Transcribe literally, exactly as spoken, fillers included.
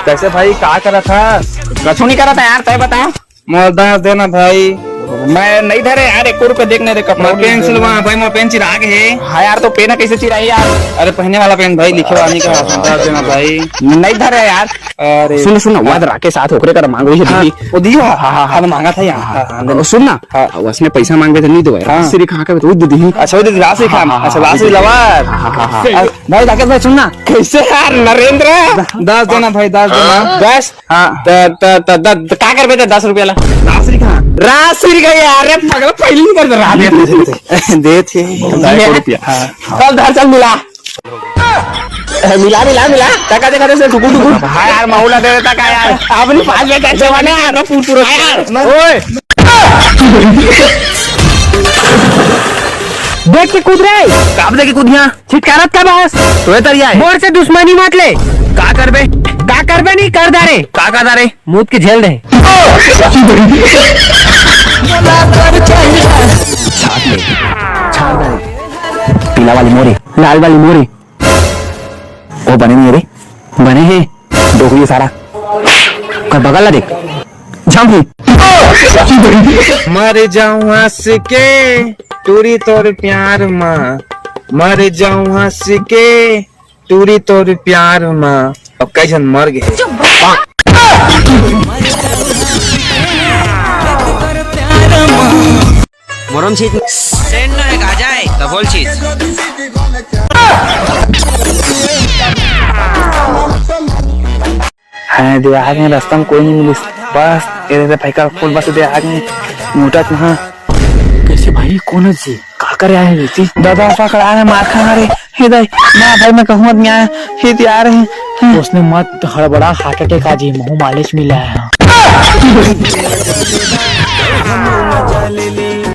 कैसे भाई, का करत हस? कछु नहीं करत है यार, तय बता। मोला दस देना भाई। मैं नहीं धरे यार, एको रुपया देख नहीं रे, कपड़ा मोर पेन सिलवा भाई, मोर पेन चिरा गे हे। हाँ यार, तो पेन कैसे चिराही यार? अरे पहने वाला पेन भाई, लिखे वाला नहीं का, दस देना भाई। नहीं धरे यार। अरे सुन, सुन, हाँ। वाद राके साथ ओकरे कर मांगो ये हाँ, दीदी। वो दियो, हाँ, हाँ, हाँ, हाँ, हाँ, मांगा था यार। हाँ, हाँ, हाँ, हाँ। सुन ना, हाँ। उसने पैसा मांगे तो नहीं दो यार। हाँ। सिर्फ हाँ का तो वो दे दी। अच्छा, वो दे दी, राशि हाँ, खान। हाँ, अच्छा, हाँ, राशि हाँ, लवर। हाँ, हाँ, हाँ, हाँ। अरे, भाई राकेश भाई, सुन ना। कैसे यार नरेंद्र? द-, दस देना भाई, दस देना। दस? हाँ। त, त, त, त, त, का करबे त दस रुपया ला? राशि खान। राशि का यार, रे पगला, पहले नहीं करता, रात में। दे थे। ढाई सौ रुपया। हाँ। चल, धर, चल, मिला। ए, मिला, मिला, मिला। टका देखा दे से टुकुर, टुकुर। हाँ यार, महुला दे देता का यार? अपनी पाँच बजे तक जवान है यार, पूर, पूर। हाँ यार। ओए। देख के कूद रे। काब देख के कूदिया? छिटकारत का बस? तोहे तरिया है। मोर से दुश्मनी मत ले। का करबे? का करबे नहीं, कर डारे। का कर डारे? मूत के झेल रहे। छाट ले, छाट दे। पीला वाली मोरी, लाल वाली मोरी। वो बने नहीं है रे, बने हैं। डोकरी सारा। कर बगल ला देख। जम ही। मर जाऊं हंस के, टूरी तोर प्यार मा। मर जाऊं हंस के, टूरी तोर प्यार मा। अब कई झन मर गए। मोरम चीज। सेंड ना है गाजा है, डबल चीज। हाँ, दे आ गए, रास्ता में कोई नहीं मिलिस। बस, ये दे भाई का फूल बस दे आ गए। मोटा कहाँ? कैसे भाई, कौन है जी? का करे आए हैं जी? दादा पकड़ा है, मार खा रहे। हे दाई, ना भाई, मैं कहूँ मत, यहाँ हे तो आ रहे हैं। उसने मत हड़बड़ा, हार्ट अटैक आ जी, महू मालिश मिला है।